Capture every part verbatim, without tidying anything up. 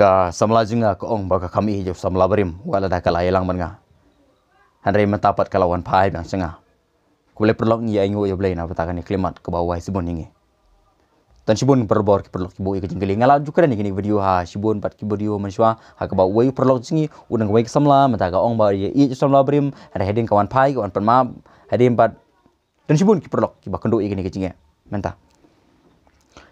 Ka samla jong nga ka ong ba ka kam ïeit ïa u samla barim wat lada ka la ïalang bad nga. Hynrei mynta pat ka la wan phai biang sha nga. Khublei paralok, ngi ainguh ïa U Blei na ka bynta kane ka khyllipmat kaba u ai shibun ïa ngi. Tang shibun barabor ki paralok kiba ïohi ïa ka jingkylli. Nga la ju kren ïa kane ka video ha shibun pat ki video mynshuwa ha kaba uwei u paralok jong ngi u dang kawei ka samla, mynta ka ong ba ïeit ïa u samla barim, hynrei hadien ka wan phai, ka wan pan map, hadien pat don shibun ki paralok kiba kynduh ïa kane ka jingeh. Mynta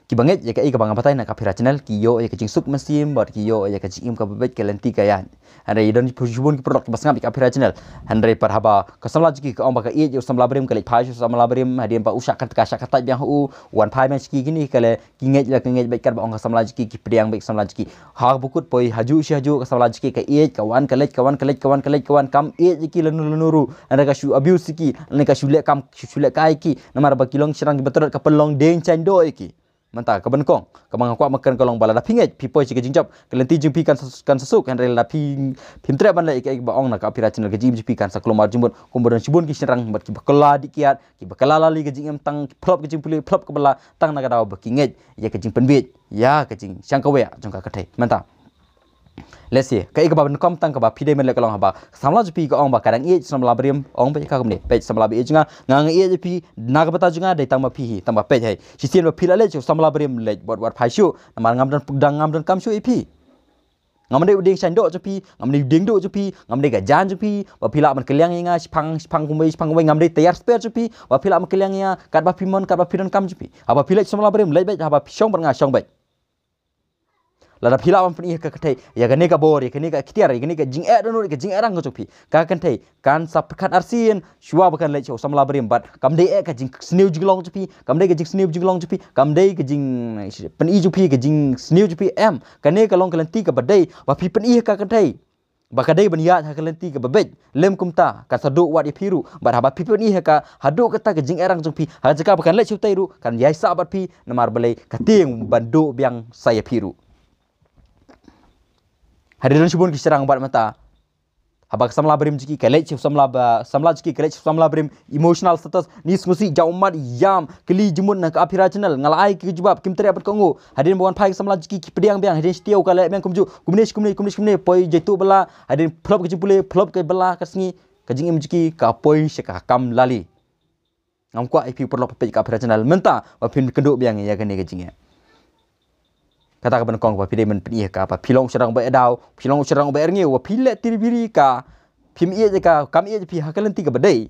kiba ngeit ïa kaei kaba nga batai na ka Phi Rai Channel, ki ïoh ïa ka jingsuk mynsiem bad ki ïoh ïa ka jingim kaba beit, ka lynti ka ïaid. Hynrei don shibun ki paralok kiba sngap ïa ka Phi Rai Channel. Hynrei pat haba ka samla jong ki ka ong ba ka ïeit ïa u samla barim, ka leit phai sha u samla barim, hadien ba u shah kat ka shah katai biang ha u, u wan phai biang sha ki, kine ka leh ki ngeit la ka ngeit beit katba ong ka samla jong ki, ki pdiang beit ka samla jong ki. Ha ba kut poi hajuh shi hajuh ka samla jong ki ka ïeit, ka wan ka leit, ka wan ka leit, ka wan ka leit, ka wan, kam ïeit ïa ki lano lano ruh. Hynrei ka shu abuse ïa ki, lane ka shu leh kam, shu, shu leh kai ïa ki. Namar ba ki long shynrang kiba tlot, ka pynlong dieng shaiñdoh ïa ki. Mynta kaba nyngkong kaba nga kwah ban kren ka long ba lada phi ngeit, phi poi sha ka jingjop, ka lynti jong phi kan sa, kan sa suk, hynrei lada phi, phim treh ban leh ïa kaei ba ong na ka Phi Rai Channel, ka jingim jong phi kan sa kulmar jingmut, kumba don shibun ki shynrang bad kiba kylla dih kiad, kiba kylla lali ka jingim, tang phlop ka jingpule, phlop ka bylla, tang na ka daw ba ki ngeit ïa ka jingpynbiej ïa ka jingshang kawei jong ka kynthei. Mynta lehse kaei kaba nyngkong tang kaba phi dei ban leh ka long haba ka samla jong phi ka ong ba ka dang ïeit samla barim, ong ba ïa ka kumne, peit samla ba ïeit jong nga, nga nga ïeit ïa phi na ka bynta jong nga, dei tang ba phi hi, tang ba peit hi. Shisien ba phi la leit sha u samla barim, leit bad wat phai shuh, namar ngam don pdeng, ngam don kam shuh ïa phi. Ngam dei u dieng shaiñdoh jong phi, ngam dei u dieng duh jong phi, ngam dei ka jaiñ jong phi ba phi lah ban kylliang ïa nga shiphang, shiphang kumwei, shiphang kumwei, ngam dei tayar spare jong phi ba phi lah ban kylliang ïa nga katba phi mon, katba phi don kam jong phi. Haba phi leit samla barim, leit beit, haba phi shong bad nga, shong beit. Lada phi lah ban pyni ha ka kynthei ïa kane ka bor, ïa kane ka iktiar, ïa kane ka jingeh dohnud, ïa ka jingeh rang ka jong phi, ka kynthei kan sa pyrkhat arsien shuwa ba kan leit sha u samla barim. Bad kam dei eh ka jingsniew jinglong jong phi, kam dei ka jingsniew jinglong jong phi, kam dei ka jingpyni jong phi, ka jingsniew jong phi, em. Kane ka long ka lynti kaba dei ba phi pyni ha ka kynthei ba ka dei ban ïaid ha ka lynti kaba beit. Lym kumta kan sa duh wat ïa phi ruh. Bad haba phi pyni ha ka, haduh kata ka jingeh rang jong phi, ha ka jaka ba kan leit sha utei ruh kan ïai sah bad phi, namar balei, ka tieng ban duh biang sa ïa phi ruh. Hynrei don shibun ki shynrang bad mynta haba ka samla barim jong ki ka leit sha u samla ba, samla jong ki ka leit sha u samla barim, emotional status, ni sngewsih, jaw ummat, ïam, kylli jingmut na ka Phi Rai Channel, nga la ai ki jubab, kim treh ban kohnguh. Hadien ba wan phai ka samla jong ki, ki pdiang biang, hadien shi taïew ka leh biang kumjuh, kumne shi kumne, kumne shi kumne, poi jaituh bylla, hadien phlop ka jingpule, phlop ka bylla ka sngi, ka jingim jong ki ka poi sha ka kam lali. Ngam kwah ïa phi u paralok ba peit ka Phi Rai Channel mynta ba phin kynduh biang ïa kane ka jingeh. Kata kaba nyngkong ba phi dei ban pyni ha ka ba phi long u shynrang ba ïadaw, phi long u shynrang ba ïarngiew, ba phi leh tiri biri ïa ka, phim ïeit ïa ka, kam ïeit ïa phi ha ka lynti kaba dei,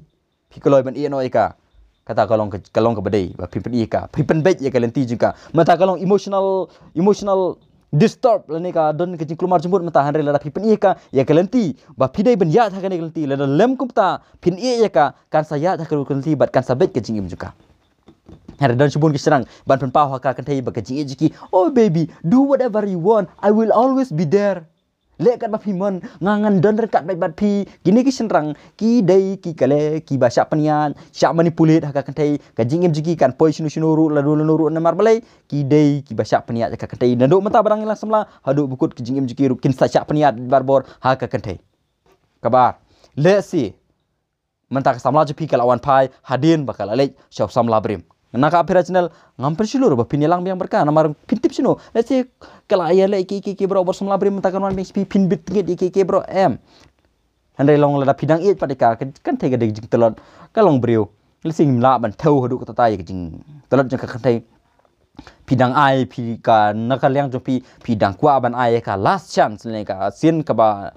phi kloi ban ïeh noh ïa ka. Kata ka long ka, ka long kaba dei ba phi pyni ïa ka, phi pynbeit ïa ka lynti jong ka. Mynta ka long emotional, emotional disturb, lane ka don ka jingkulmar jingmut mynta. Hynrei lada phi pyni ïa ka, ïa ka lynti ba phi dei ban ïaid ha kane ka lynti, lada lym kumta phin ïeh ïa ka, kan sa ïaid ha ka lynti bad kan sa beit ka jingim jong ka. Hynrei don shibun ki shynrang ban pynpaw ha ka kynthei ba ka jingïeit jong ki, "Oh baby, do whatever you want, I will always be there." Leh katba phi mon, nga ngan don ryngkat bad, bad phi. Kine ki shynrang ki dei ki kale kiba shah pynïaid, shah manipulate ha ka kynthei. Ka jingim jong ki kan poi shano shano ruh, lano lano ruh, namar balei, ki dei kiba shah pynïaid ha ka kynthei. Naduh mynta ba dang ïalang samla haduh ba kut, ka jingim jong ki ruh kin sa shah pynïaid barabor ha ka kynthei. Kaba ar, lehse mynta ka samla jong phi ka la wan phai hadien ba ka la leit sha u samla barim. Na ka Phi Rai Channel ngam pynshlur ba phin ïalang biang bad ka, namar phin tip shano, lehse ka la ïaleh ïa kiei kiei baroh bad samla barim, mynta kan wan biang sha phi, phin bit tngit ïa kiei kiei baroh, em. Hynrei long lada phi dang ïeit pat ïa ka, ka kynthei ka dei ka jingtlot, ka long briew. Lehse ngim lah ban thew haduh katta ïa ka jingtlot jong ka kynthei. Phi dang ai, phi ka, na ka liang jong phi, phi dang kwah ban ai ïa ka last chance, lane ka sien kaba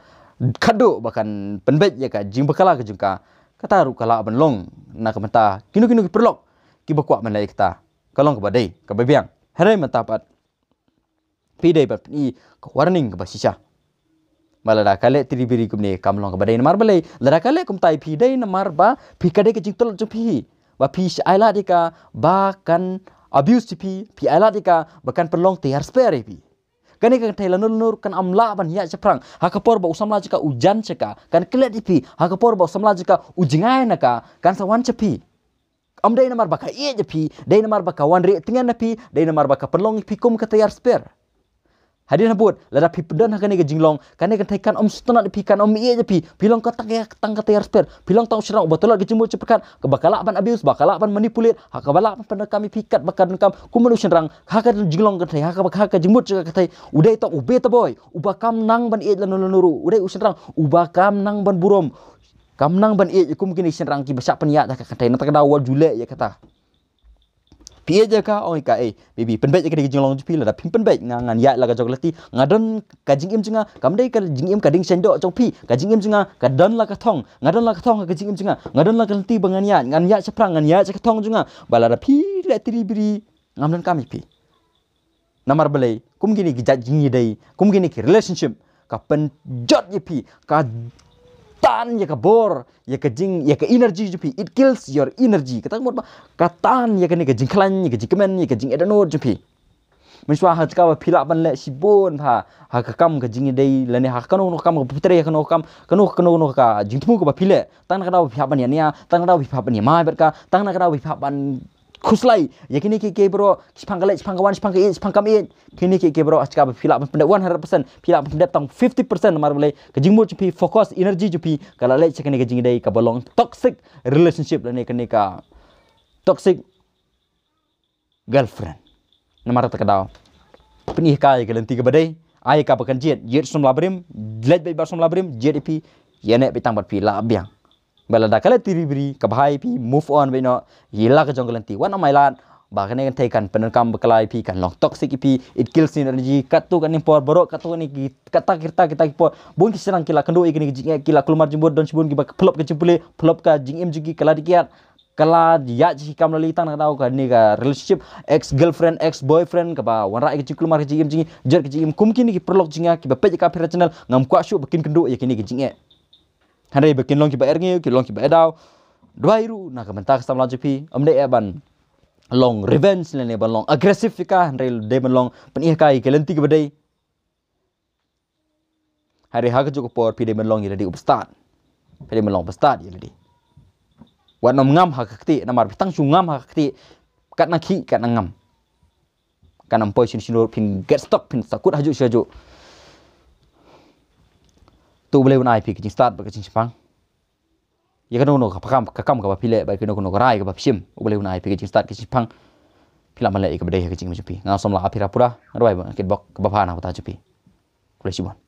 khatduh ba kan pynbeit ïa ka jingbakla ka jong ka. Kata ruh ka lah ban long na ka bynta kino kino ki paralok kiba kwah ban leh ïa kata. Ka long kaba dei kaba biang. Hynrei mynta pat phi dei ban pyni ka warning kaba shisha. Ba lada ka leh tiri biri kumne kam long kaba dei, namar balei, lada ka leh kumta ïa phi dei namar ba phi, ka dei ka jingtlot jong phi ba phi shu ai lad ïa ka ba kan abuse ïa phi, phi ai lad ïa ka ba kan pynlong tayar spare ïa phi. Kane ka kynthei lano lano kan ym lah ban ïaid shaphrang ha ka por ba u samla jong ka u jan sha ka, kan klet ïa phi, ha ka por ba u samla jong ka u jngai na ka, kan sa wan sha phi. Ym dei namar ba ka ïeit ïa phi, dei namar ba ka wan rieh tngen na phi, dei namar ba ka pynlong ïa phi kum ka tayar spare. Hadien habud, lada phi pdon ha kane ka jinglong, kane ka thei kan ym sngewtynnat ïa phi, kan ym ïeit ïa phi, phi long ka tang ïa, tang ka tei respect, phi long tang u shynrang uba tlot ka jingmut jingpyrkhat, kaba ka lah ban abuse, ba ka lah ban manipulate, ha kaba lah ban pyndonkam ïa phi katba ka donkam, kum u shynrang, ha ka jinglong ka thei, ha kaba, ha ka jingmut jingpyrkhat ka thei, u dei tang u beta boy, uba kam nang ban ïeit lano lano ruh, u dei u shynrang, uba kam nang ban burom, kam nang ban ïeit, kum kine ki shynrang kiba shah pynïaid ha ka thei, na kata ka daw wat ju leh ïa kata. Phi ïeit ïa ka, ong ïa ka, eh, baby, pynbeit ïa ka dei ka jinglong jong phi, lada phim pynbeit, nga ngan ïaid la ka jong ka lynti, nga don ka jingim jong nga, kam dei ka jingim ka ding shyndoh jong phi, ka jingim jong nga, ka don la ka thong, nga don la ka thong, ka jingim jong nga, nga don la ka lynti ba ngan ïaid, ngan ïaid shaphrang, ngan ïaid sha ka thong jong nga, ba lada phi leh tiri biri, ngam donkam ïa phi. Namar balei, kum kine ki jait jingïadei, kum kine ki relationship, ka pynjot ïa phi, ka tan ïa ka bor, ïa ka jing, ïa ka energy jong phi, it kills your energy. Kata ka mut ba, ka tan ïa kane ka jingkhlaiñ, ïa ka jingkmen, ïa ka jingeh dohnud jong phi. Mynshuwa ha ka jaka ba phi lah ban leh shibun bha, ha ka kam ka jingïadei, lane ha kano kano ka kam kaba phi trei, ha kano ka kam, kano kano kano ka jingthmu kaba phi leh. Tang na ka daw ba phi hap ban ïania, tang na ka daw ba phi hap ban ïamai bad ka, tang na ka daw ba phi hap ban khuslai. Ïa kine ki, ki bro, shipang ka leh, shipang ka wan, shipang ka ïeit, shipang kam ïeit. Kine ki, ki bro, ha ka jaka ba phi lah ban pyndep one hundred percent, phi lah ban pyndep tang fifty percent namar balei, ka jingmut jong phi, focus, energy jong phi, ka la leit sha kane ka jingïadei kaba long toxic relationship lane kane ka toxic girlfriend. Namar kata ka daw, pynïaid ka ïa ka lynti kaba dei, ai kaba kan jied, jied samla barim, leit beit bad samla barim, jied ïa phi, ïa neh beit tang bad phi la biang. Ba lada ka leh tiri biri, kaba hai phi, move on beit noh, ïa la ka jong ka lynti. Wat nym ailad, ba kane kan thei kan pyndonkam bakla ïa phi, kan long toxic ïa phi, it kills your energy, katto katne por, baroh katto katne ki, katta ki rta, katta ki por, bun ki shynrang ki la kynduh ïa kine ki jingeh, ki la kulmar jingbud, don shibun kiba phlop ka jingpule, phlop ka jingim jong ki, ka la dih kiad, ka la ïaid sha ki kam lali tang na ka daw kane ka relationship, ex girlfriend, ex boyfriend, kaba wanrah ïa ka jingkulmar ka jingim jong ngi, jot ka jingim kum kine ki paralok jong nga kiba peit ïa ka Phi Rai Channel, ngam kwah shuh ba kin kynduh ïa kine ki jingeh. Hynrei ba kin long kiba erngiu, kin long kiba erdaw. Duwai ruh na ka bynta ka samla jong phi, ym dei eh ban long revenge lane ban long aggressive ïa ka, hynrei dei ban long pynïaid ka ïa ka lynti kaba dei. Hynrei ha kajuh ka por phi dei ban long ïa lade uba stad. Phi dei ban long uba stad ïa lade. Wat nym ngam ha ka ktieh, namar phi tang shu ngam ha ka ktieh, katno khih katno ngam. Kan ym poi shuh shuh, phin get stuck, phin sa kut hajuh sha hajuh. To U Blei un ai phi ka jingstad bad ka jingshemphang ïa kano kano ka kam, ka kam kaba phi leh, bad kano kano ka rai kaba phi shim. U Blei un ai phi ka jingstad ka jingshemphang. Phi lah ban leh ïa kaba dei ha ka jingim jong phi. Nga samla Aphi Rapura, nga duwai ba nga kitbok kaba bha na ka bynta jong phi. Khublei shibun.